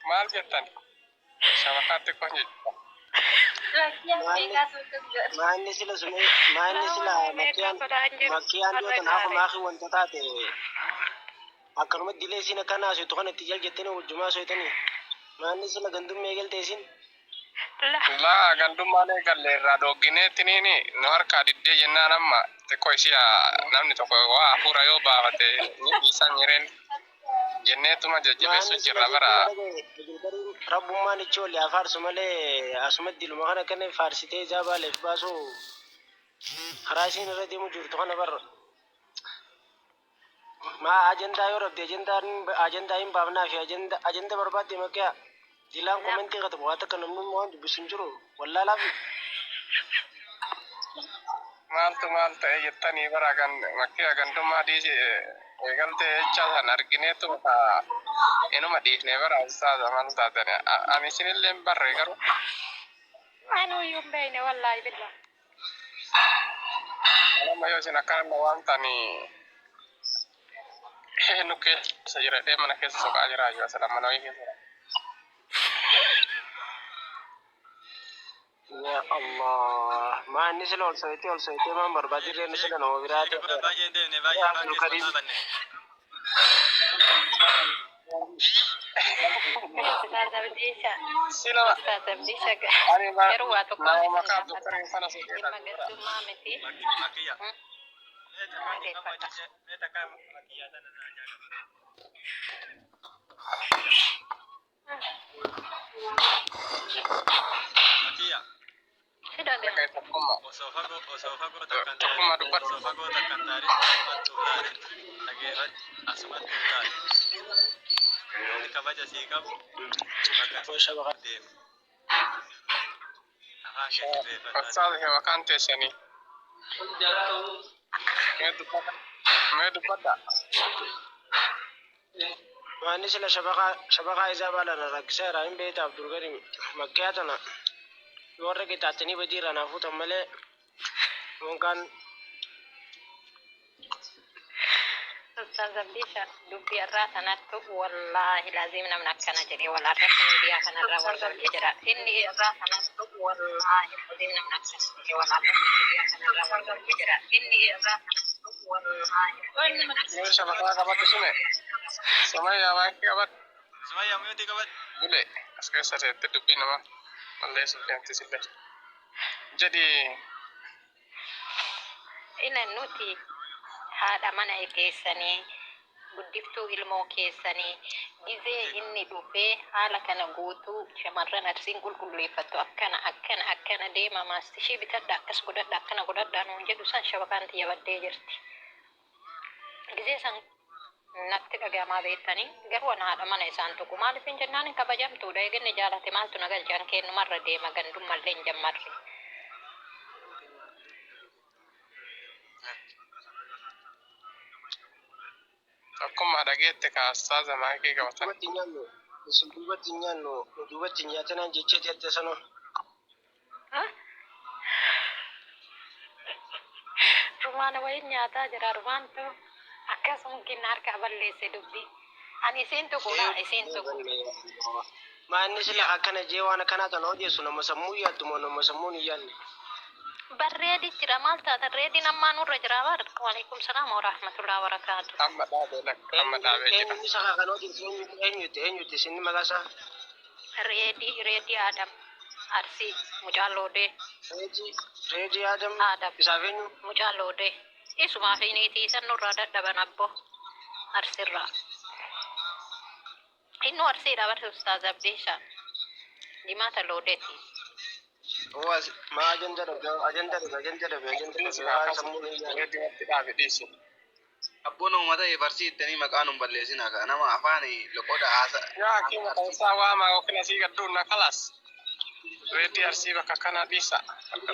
Maal jettan? Shabakaa xiqqoo jechuudha. Maanni sila sumee maanni sila makkiyaan makkiyaan yoo tan hafu maaki wanta taate akkanuma dilee isiin akkana haasoftu kana itti jal jettanii wajjumaa soytanii maanni sila gandummee eegalte isiin. Laa gandummaan eegalle irraa dhooggineettiniin nu harkaa diddee jennaan amma xiqqoo ishii namni tokko waa hafuura yoo baafate ni dhiisan jireen jenneetuma jajjabeessu Maanni sila jirra bara. jechuudha dhagaye Abdulkarim rabbummaan ichi oli haa faarsu malee asuma diluma kana kana faarsitee ijaa baaleef baasu karaa isiin irra deemu jirtu kana barra. Maa ajandaa yoo dhabde ajandaan ajandaa hin baafnaa fi ajanda ajanda barbaadde maqaa dilaan komentii katabu waa takka namni waan dubbisu hin jiru wallaalaa fi Maaltu maal ta'e jettanii bara gan makkii gandummaa dhiisi eegaltee jecha san argineetuma inuma dhiifne bara ustaaza maal taatani ani isinillee hin barre garuu. Anuyyuu hin beekne wallaahi billah. Nama yoo isin akkana na waamtanii nu keessa jira jedhee mana keessa soqaa jira yoo asala mana wayii keessa jira. Ya Allah maa inni sila ol soyitee ol soyitee maan barbaadii ree inni sila nama biraa Sheeka bira ta'e. baay'ee hin deemne baay'ee Yaa afaan Abdul keessa Karim. dhaabanne. Ustaaz Abdiisha. Sila Ustaaz Abdiisha ani ma garuu waa tokko nama isin maqaa gaafadha. Abdulkarim kana soqee Dhimma dha. gandummaa miti. Makiyya. Mee takkaa Dhaggeeffadha. mee takkaa makiyyaa tana naa jaaladha. Makiyya. Si dhaga'ama. Dhagaye tokkummaa. Osoo fagoo takkan Tokkummaa taa'in dubbadhu. osoo fagoo takkan taa'in asumatti ulaale dhageeffadhu asumatti ulaale namni kabaja sii qabu bakka deemu afaan kee sirreeffadhaa. Ustaaza maqaan teessanii. Mee dubbadha. Mee dubbadha. Maanni sila shabakaa shabakaa isaa baala na rakkiseera hin beekta Abdulkarim makkiyaa tana yoo warra qixaattanii badii irraa naa fuutan malee yookaan Ustaaz Abdiisha dubbii irraa sanattu wallaahi laziim namni akkana jedhee wal arrabsu miidiyaa kanarraa wal galchee jira. Inni irraa sanattu wallaahi laziim namni akkana jedhee wal arrabsu miidiyaa kanarraa wal galchee jira. Inni irraa sanattu wallaahi laziim namni akkana Mee shabakaa qabadhu sume. Sumayyaa maakii qabadhu. Sumayyaa muyuutii qabadhu. Bule as keessa teettee dubbii nama balleessuuf deemti sillee. Jedhi Ina nuti haadha mana keessanii guddiftuu ilmoo keessanii gizee inni dhufee haala kana guutuu shamarran Arsiin qulqulleeffattu akkana akkana akkana deema maastishii bitadha akkas godhadha akkana godhadha nuun jedhu san shabakaan tiyya baddee jirti. Gizee san natti dhagahamaa beektanii garuu ana haadha mana isaan tuqu maaliif hin jennaan hin kabajamtuudha eeganni jaalate maaltu na galche an keennumarra deema gandummallee hin jammarre. Tokkummaa dhageette kaa ustaaza maakii qabatan. Duubatti hin nyaannu isin duubatti hin nyaannu duubatti hin nyaatinaan jechee jette sanoo. Rumaana wayiin nyaataa jira. Rumaantu akkasuma kenna harkaa balleesse dubbii. Ani isiin tuqu laa isiin tuqu. Maanni sila akkana jee waan akkanaa kana odeessu nama sammuu yaaddu moo nama sammuun hin yaadne. Barreedi jira maal taata reediin ammaa nurra jira bar. Waalaikum salaam wa rahmatullahi wa barakaatu. Amma dhaabee lakka amma dhaabee jira. Eenyu isa kan odeessu eenyutti eenyutti isin maqaa isaa? Reedii Reedii Adam Arsii mucaa loodee Reedii Reedii Adam Adam isaaf eenyu? mucaa loodee isumaa fi niitii isan nurraa dadhaban abbo Arsirraa. Innu Arsiidha barsi Ustaaz Abdiisha jimaata loodeeti. Maa ajanda dhabe ajanda dhabe ajanda dhabe ajanda Dhiisi dhabe kaa waan kasu. sammuun hin yaadne. Reedii watti dhaabe dhiisi. Abboon uummata barsii ittanii maqaa nun balleessinaa kaa nama afaan loqoda haasa. Yaa hakiima ta'uusaa waamaa yookiin asii gadduun na kalaas. Reedii Arsii bakka kana dhiisa.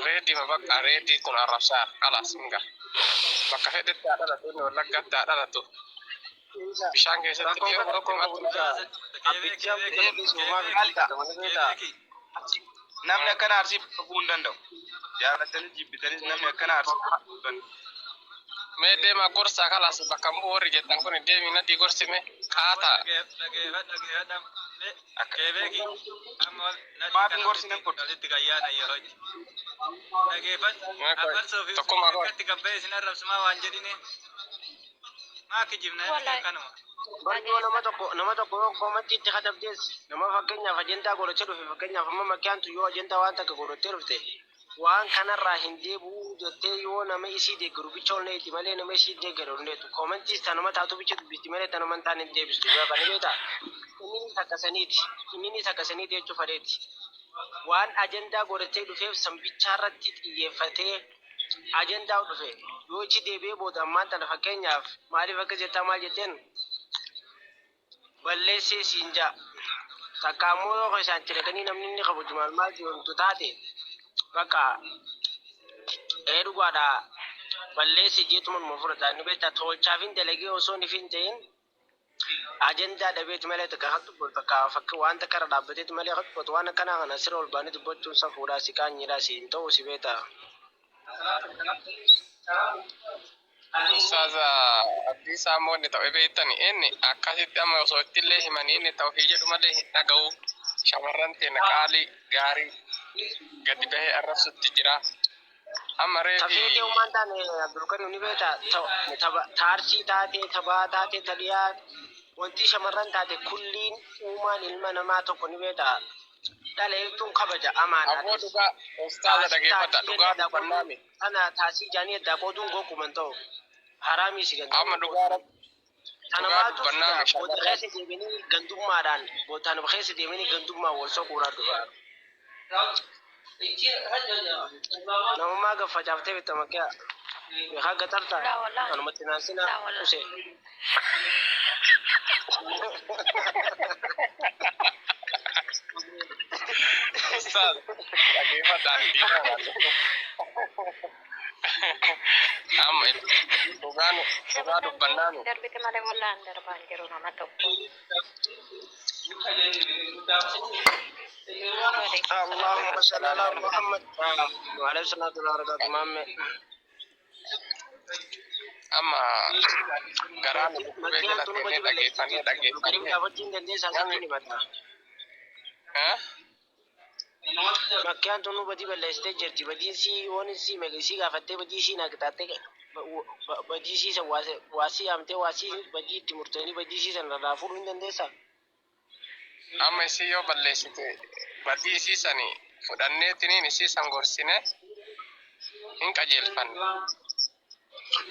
Reedii ma bakka reedii kun arrabsaa kalaas hinga. Bakka fedhetti haa dhalatu inni wallaggaatti haa dhalatu. Bishaan keessatti Rakkoon dhiyoo qabu rakkoon qabu matti isa abbichi abbichi suumaa fi qabu ni beektaa? Namni akkana Arsii bakka bu'uu hin danda'u. Jaallattanis jibbitanis namni akkana Arsii bakka bu'uu hin danda'u. Mee deemaa gorsaa kalaas bakka hin bu'u warri jettan kun deemii nadhii gorsime kaata. Dhageeffadha dhageeffadha. Akka Keebeeki amma nadhii maaf hin kana gorsine kun? walitti gayyaana yeroo dhageeffadhu. Mee qoy Afaan soofii tokkummaa qoy. akkatti gabbee isin arrabsumaa waan jedhine maa kijibna Wallahi. akkanuma. Barjoo nama tokko yoo koomatti itti katabdees nama fakkeenyaaf ajendaa godhachee dhufe, fakkeenyaaf amma makkiyaantu yoo ajendaa waan takka godhattee dhufte, waan kanarraa hin deebi'uu jettee, yoo nama isii deeggaru bicha ol neeti malee nama isii deeggaru ol neetu, koomantiis tanuma taatu bicha dubbisti malee tanuma hin taane hin deebistu. Gaafa ni beektaa, inninis akkasaniiti, inninis akkasaniiti jechuu fadheeti. Waan ajendaa godhatee dhufeef san bichaarratti xiyyeeffatee ajendaa dhufe yoo ichi deebi'ee booda ammaan tana fakkeenyaaf maaliif akka jettaa maal jetteen balleessee siin jaa. Takka ammoo yoo isaan cidhatanii namni inni kabaju maal maal jedhamtu taate, bakka ee dhugaadha balleessi jeetuma numa fudhata. Inni beektaa, tolchaaf hin dalagee osoo hin hin ta'in ajendaa dhabeeti malee takka kan dubbatu takka fakki waan takka irra dhaabbateeti malee kan dubbatu. Waan akkanaa kana sirra ol baanii dubbachuun safuudhaa si qaanyiidhaa si hin ta'u si beektaa. Ustaaza Abdiisaa immoo inni ta'e beektani, inni akkasitti amma osoo ittillee himanii inni ta'u ofii jedhu malee hin dhaga'u. Shamarran teenya qaalii gaarii gadi bahee arrabsutti jira. Amma reefi Tafeetee uumaan taane Abdulkarim ni beektaa, taarsii taate, tabaa taate, taliyaa, wanti shamarran taate kulliin uumaan ilma namaa tokko ni beektaa. Dhala jechuun kabaja Aboo amaanaadhas. dhugaa ustaaza Taasii dhageeffadha, taasii dhugaa adda dubbannaami. qooduun tana taasii jaanii adda qooduun gonkuman ta'u haraamii si Amma gandamu. dhugaa Tana dhugaa maaltu fida? dubbannaami Booda shamarran. keessa deemanii gandummaadhaan bootaan keessa deemanii gandummaan wal soquudhaan dhufa. Namummaa gaffacaaftee bitta makkaa. Beekaa gatartaa Laa wallahi. kanumatti naansinaa Laa wallahi. use. Ustaaza dhageeffadha, ani diimaa. Amma dhugaan dhugaa Shamarran dubbannaami. darbite malee wallaan darbaan jiru nama tokko. اللهم صل على محمد وعلى صلاة الله وبركاته مامي. Amma garaan nu dhukkubee Makkiyaan jala tunu seennee badi balleessite dhageeffannee jirti. Abdulkarim dhageeffannee. gaafachuu hin dandeessaa Namni sitti ni bada. Eh? Makkiyaan tunu badii balleessitee jirti. Badiin sii yoon sii sii gaafattee badii sii naqxaattee badii sii san waasii yaamtee waasii badii itti murtanii badii sii san irraa fuudhuu hin dandeessaa? Amma isii yoo balleessite badii isii sani fudhanneetiniin isii san gorsine hin qajeelfanne.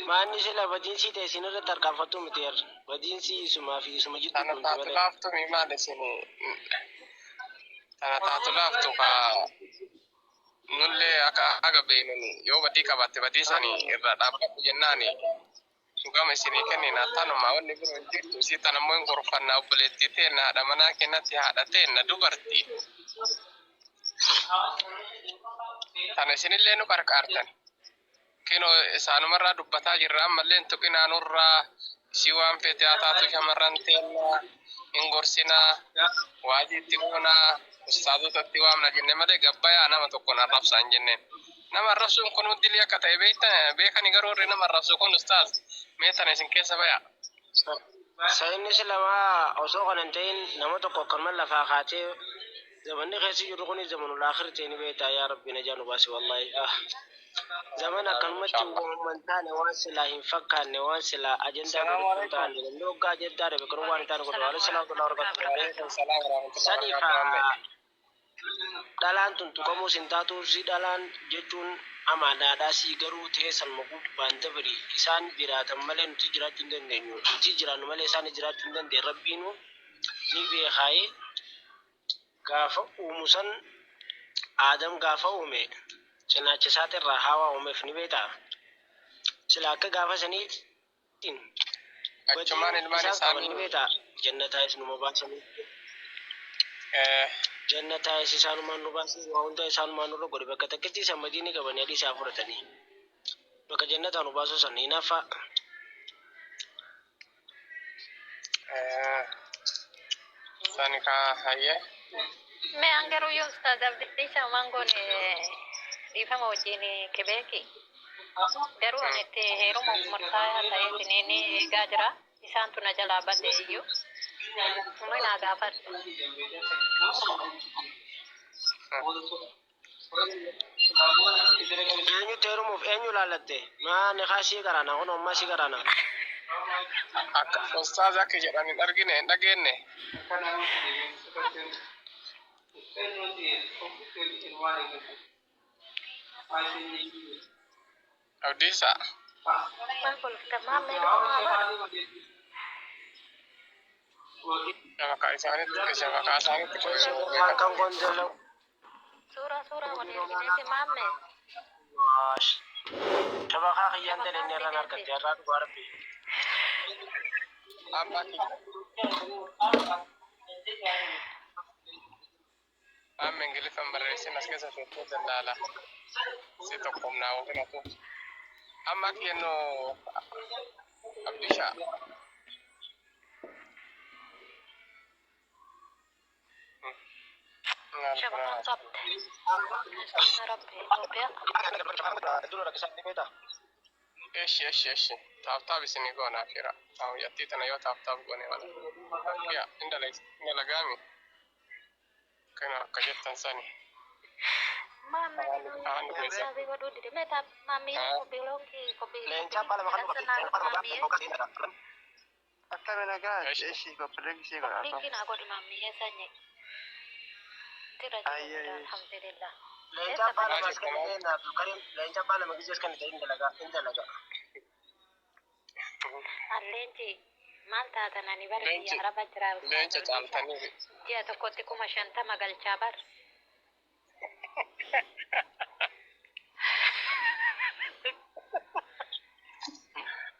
Maanni sila badiin sii ta'e isin irratti harkaanfattuu miti yar. Badiin sii isumaa fi isuma jidduu Tana dhumti taatu malee. laaftu mi maal isin tana taatu laaftu ka nullee akka haga beeknuni yoo badii qabaatte badii sani irraa dhaabbadhu jennaani dhugama isinii kennina. Tanuma, wanni biroo hin jirtu. Isii tana immoo hin gorfannaa, obboleettii teenna, haadha manaa kennatti, haadha teenna dubartii tana isinillee nu qarqaartan. Kinoo isaanumarraa dubbataa jirra, ammallee hin tuqinaa nurraa. Isii waan feete haa taatu, shamarran teennaa hin gorsinaa, waajii itti goonaa, ustaazota itti waamna jenne malee gabbayaa nama tokkoon arrabsaa hin jenneen. Nama arrabsuun kun hundi akka ta'e beekani, garuu warri nama arrabsu kun ustaaz mee tana isin keessa bayaa. Sayinni silamaa osoo kana hin ta'in nama tokko akkanuma lafaa kaatee zamanni keessa jiru kun zamanul aakhir ta'e ni beektaa. Yaa rabbi najaa nu baasi wallahi. Ah, zaman akkanumatti Inshallah. waan taane, waan silaa hin fakkaanne, waan silaa ajandaa Salaamu godhachuu hin alaikum. taane, namni hoggaa ajandaa dhabe garuu waan hin taane godhu. Waalaikum salaam wa rahmatullahi wa Waalaikum salaam wa rahmatullahi wa Saniif barakatuh. Maamee. Dhalaan tun tuqamuus hin taatu si dhalaan jechuun amaanaadhaa si garuu ta'ee sanuma gubbaan dabri isaan jiraatan malee nuti jiraachuu hin dandeenyu, nuti jiraannu malee isaan jiraachuu hin dandeenye. Rabbiinu ni beekaayee gaafa uumu san Aadam gaafa uume cinaacha isaatirraa Hawaa uumeef ni beektaa, sila akka gaafa saniitiin Achumaan badiin ilmaan isaan qaban ni isaanii beektaa, jannataa isinuma baasanii jannataa isaanumaan nu baasanii waa hunda isaanumaan nurra godhe. Bakka takkitti isaan madiini qabanii adii isaa fudhatanii bakka jannataa nu baasuu san hinaaffaa. Sani kaa hayyee. Mee an garuu yoo Ustaaz Abdiisa Mangoon dhiifama wajjin Kebeeki. Garuu ani itti heeruma murtaa'aa ta'eetiin ni eegaa jira. Isaantu na jalaa bade iyyuu. Umri naa gaafadhu. Eenyutti heerumuuf eenyu laallatte? Maa niqaa sii qaraana kun ammaa sii qaraana. Akka ustaaz akka jedhan hin argine hin dhageenye. Abdiisa. Maal kolfita maammee dhufumaa bara. Shabakaa isaanitti shabakaa isaanitti Halkan gondolo. Suuraa suuraa walii ergineeti maammee. Shabakaa kiyyaan ta'e inni irraan argatte irraa dhugaa rabbi. Amma amma Ingiliffaan barreessin as keessa teessee dallaala. Si tokkomnaa ofirratu. Amma akka jennu Abdiisha. Shabakaan cabde. Miskiina Rabbi Itoophiyaa. Dura rakkisaa ni beektaa? Eshi eshi eshi. Taaftaaf isinii goona akira. Yattii tana yoo taaftaaf goone mala. Yaa indalagaami. Kana akka jettan sani. Maammee Afaan keessa. Ustaazii godhuu dide. Mee taaf maammee kophee kophee Leenca abbaa lama kan maammee. Akkami nagaa Eshi. ishii qophiilee ishee godhaa. Kophee naa godhi maammee sanyii. Tira Ayye, jira ayye. alhamdulillah. Leenca abbaa lama as kan ta'e naaf karim leenca abbaa lama gizee as kan ta'e hin dalagaa hin dalagaa. Alleenci maal taatan ani bara biyya Leenci araba jira Ustaaz leenca Abdiisa. caaltanii. Ji'a tokkotti 50,000 galchaa bar.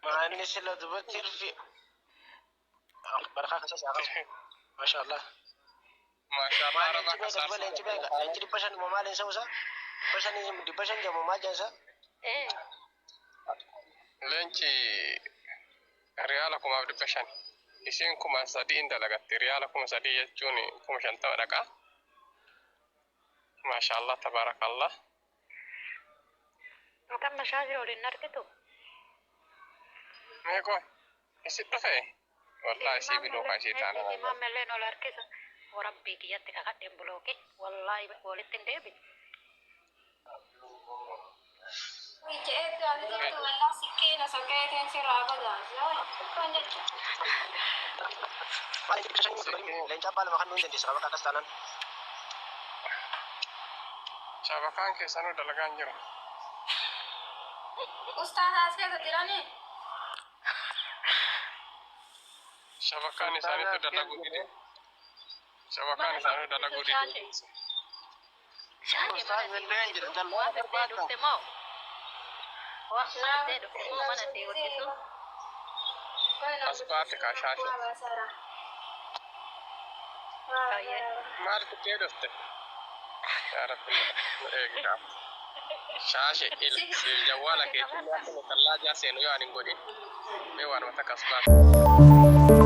Maanni sila dubartii irfi. Barakaa keessa saaqamu. Masha Allah. Maashaallah Maal araba leenci beeka duba leenci beeka. Leenci 500 moo maal insa usa? 500 jedhamu maal jedhansa? Ee Leenci riyaala 1500. Isheen 3000 hin dalagatti. Riyaala 3000 jechuun 50,000 dhaqa. Maashaallah tabaarakallah. Maqaan mashaashii waliin argitu. Meeqoo isin dhufe? Wallaahi isii biloo kaa ishii taana. Maammalleen ol harkisa. Warabbii kiyyatti kakadheen bulooke. Wallaahi walitti hin deebine. Maal leenci 500 leenca abbaa lama kan nuyi dandeessa bakka akkas taanaan. Shabakaan keessanuu dalagaa hin jiru. Shabakaan isaaniitu dalaguu dide. Shabakaan isaanii dalaguu dide. Shaashii Ustaaz mana sii illee hin hojjetu. jiru. Waa fiddee dhufte moo? Waa fiddee dhufte moo mana sii hojjetu? As baate kaa shaashii. Baay'ee. Maal fiddee dhufte? Yaa Rabbi nu eegi kaa. Shaashii il jawwaala keetiin akka nu tallaa seenu yoo ani hin godhin. Mee waanuma takka as baate.